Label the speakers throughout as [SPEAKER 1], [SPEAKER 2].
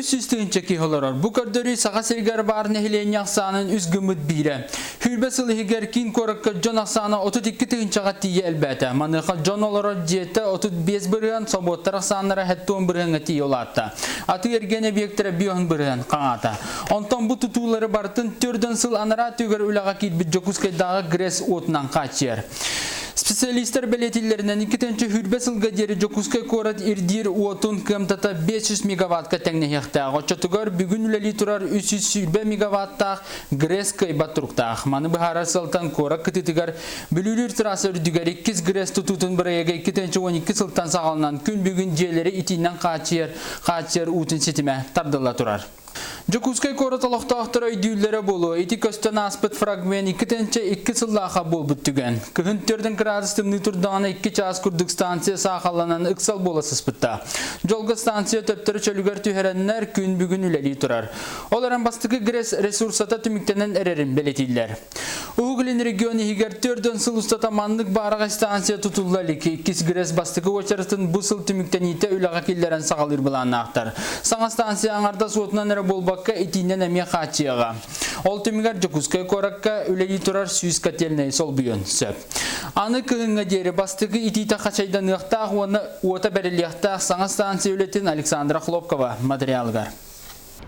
[SPEAKER 1] 300 тыһыынча киһи олорор. Бу көрдөрүү Саха сиригэр баар нэһилиэнньэ ахсаанын үс гыммыт биирэ. Сүүрбэ сыл иһигэр киин куоракка дьон ахсаана 32 тыһыынчаҕа тиийэ элбээтэ. Маныаха дьон олорор дьиэтэ 35%, собуоттар ахсааннара 70 бырыһыаҥҥа тиийэ улаатта. Атыы-эргиэн эбийиэктэрэ 50% хаҥаата. Онтон бу тутуулары барытын төрдөн сыл анараа өттүгэр үлэҕэ киирбит Дьокуускайдааҕы ГРЭС уотунан хааччыйар. Специалистар бэлиэтииллэринэн 2020 сылга диэри Дьокуускай куорат ирдиир уотун кыамтата 500 мегаваттка тэҥнэһиэхтээх. Оччотугар бүгүн үлэлии турар 320 мегаваттаах ГРЭС кыайбат туруктаах. Маны быһаарар сыалтан куорат кытыытыгар Бүлүүлүүр трасса үрдүгэр иккис ГРЭС тутуутун бырайыага 2012 сылтан саҕаланан күн бүгүн дьиэлэри итиинэн хааччыйар хааччыйар уутун ситимэ тардылла турар. Дьокуускай куорат олохтоохторо өйдүүллэрэ буолуо, ити көстөн ааспыт фрагмент 2002 сыллааха буолбут түгэн. Кыһын 4 градус тымныы турдаҕына 2 чаас курдук станция саахалланан ыксал буола сыспытта. Дьолго станция төптөрү чөлүгэр түһэрэннэр күн бүгүн үлэлии турар. Ол эрэн бастакы ГРЭС ресурсата түмүктэнэн эрэрин бэлиэтииллэр. Уһук Илин регион иһигэр 4 сыл устата маннык баараҕай станция тутулла илик. Иккис ГРЭС бастакы уочаратын бу сыл түмүктэниитэ үлэҕэ киллэрэн саҕалыыр былааннаахтар. Саҥа станция аҥардас уотунан эрэ буолбакка итиинэн эмиэ хааччыйаҕа. Ол түмүгэр Дьокуускай куоракка үлэлии турар 100 котельнай солбуйуон сөп. Аны кыһыҥҥа диэри бастакы итиитэ хачайданыахтаах уонна уота бэриллиэхтээх саҥа станция үлэтин Александра Хлопкова материалыгар.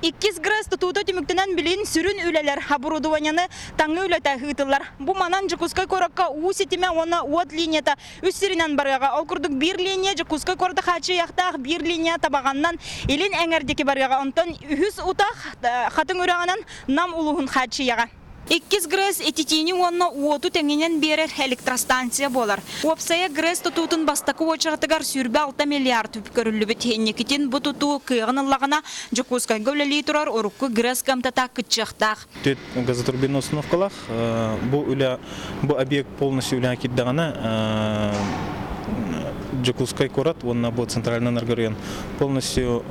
[SPEAKER 2] Иккис ГРЭС тутуута түмүктэнэн билин сүрүн үлэлэр оборудованиены таҥыы үлэтэ ыытыллар. Бу манан Дьокуускай куоракка уу ситимэ уонна уот линията үс сиринэн барыаҕа. Ол курдук биир линия Дьокуускай куораты хааччыйыахтаах, биир линия Табаҕаннан илин эҥэр диэки барыаҕа. Онтон үһүс утах Хатыҥ үрэҕинэн Нам улууһун хааччыйаҕа. Иккис ГРЭС ититиини уонна уоту тэҥинэн биэрэр электростанция буолар. Уопсайа ГРЭС тутуутун бастакы уочаратыгар 26 миллиард үп көрүллүбүт. Инникитин бу тутуу кыаҕын ыллаҕына, Дьокуускайга үлэлии турар урукку ГРЭС кыамтата кыччыахтаах.
[SPEAKER 3] Түөрт газотурбинный установкалаах. Бу үлэ, бу объект полностью үлэҕэ киирдэҕинэ, Дьокуускай куорат уонна бу центральный энергорайон полностью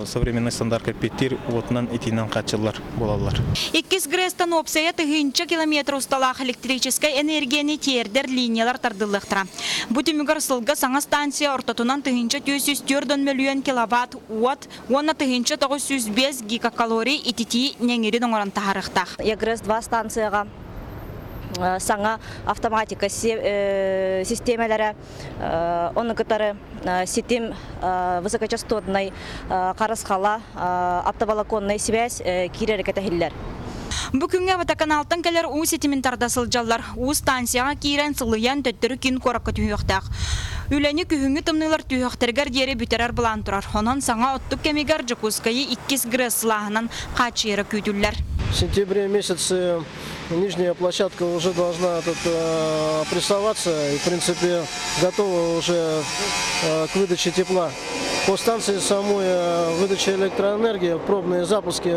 [SPEAKER 3] современный стандартка эппиэттиир уотунан итиинэн хааччыллар. буолаллар.
[SPEAKER 2] Иккис ГРЭС-тан уопсайа тыһыынча километр усталаах электрическэй энергияны тиэрдэр линиялар тардыллыахтара. Бу түмүгэр сылга саҥа станция ортотунан 1404 мөлүйүөн киловатт уот уонна 1905 гигакалорий ититии нэҥирин оҥорон таһаарыахтаах.
[SPEAKER 4] ЕГРЭС-2 станцияҕа саҥа автоматика систиэмэлэрэ Ону кытары ситим высокочастотнай харысхала, оптоволоконнай связь киирэрэ кэтэһиллэр.
[SPEAKER 2] Бу күҥҥэ водоканалтан кэлэр уу ситимин тарда сылдьаллар. Уу станцияҕа киирэн сылыйан төттөрү киин куоракка түһүөхтээх. Үлэни күһүҥҥү тымныылар түһүөхтэригэр диэри бүтэрэр былаан турар. Онон саҥа оттук кэмигэр Дьокуускайы иккис ГРЭС сылааһынан хааччыйара күүтүллэр.
[SPEAKER 5] В сентябре месяце Нижняя площадка уже должна тут прессоваться и, в принципе, готова уже к выдаче тепла. По станции самой выдача электроэнергии, пробные запуски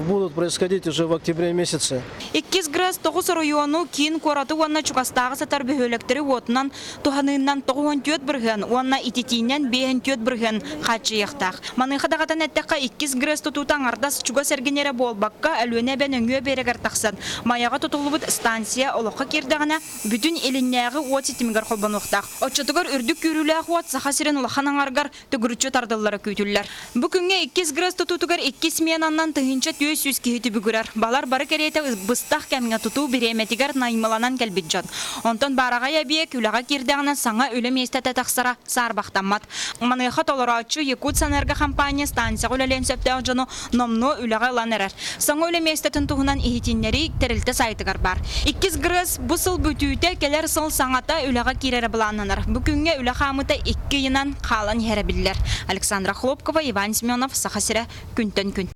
[SPEAKER 5] будут происходить уже в октябре месяце.
[SPEAKER 2] Иккис ГРЭС тоҕус оройуону киин куораты уонна чугастааҕы сытар бөһүөлэктэри уотунан туһаныыннан 94% уонна ититиинэн 54% хааччыйыахтаах. Маныаха даҕатан эттэххэ, иккис ГРЭС тутуута аҥардас чугас эргин эрэ буолбакка, Өлүөнэ эбэ нөҥүө биэрэгэр тахсан, Майаҕа тутуллубут станция олоххо киирдэҕинэ, бүтүн Илиннээҕи уот ситимигэр холбонуохтаах. Оччотугар үрдүк күүрүүлээх уот Саха сирин улахан аҥарыгар төгүрүччү тардыллара күүтүллэр. Бу күҥҥэ иккис ГРЭС тутуутугар икки сменаннан 1400 киһи түбүгүрэр. Балар бары кэриэтэ быстах кэмҥэ тутуу бириэмэтигэр наймыланан кэлбит дьон. Онтон баараҕай эбийиэк үлэҕэ киирдэҕинэ саҥа үлэ миэстэтэ тахсара саарбахтаммат. Маныаха толорооччу Якутсэнерго хампаанньа станцияҕа үлэлиэн сөптөөх дьону номнуо үлэҕэ ылан эрэр. Саҥа үлэ миэстэтин туһунан иһитиннэрии тэрилтэ сайтыгар баар. Иккис ГРЭС бу сыл бүтүүтэ кэлэр сыл саҥата үлэҕэ киирэрэ былааннанар. Бу күҥҥэ үлэ хаамыыта икки ыйынан хаалан иһэрэ биллэр. Александра Хлопкова, Иван Семенов, Саха сирэ, күнтэн күн.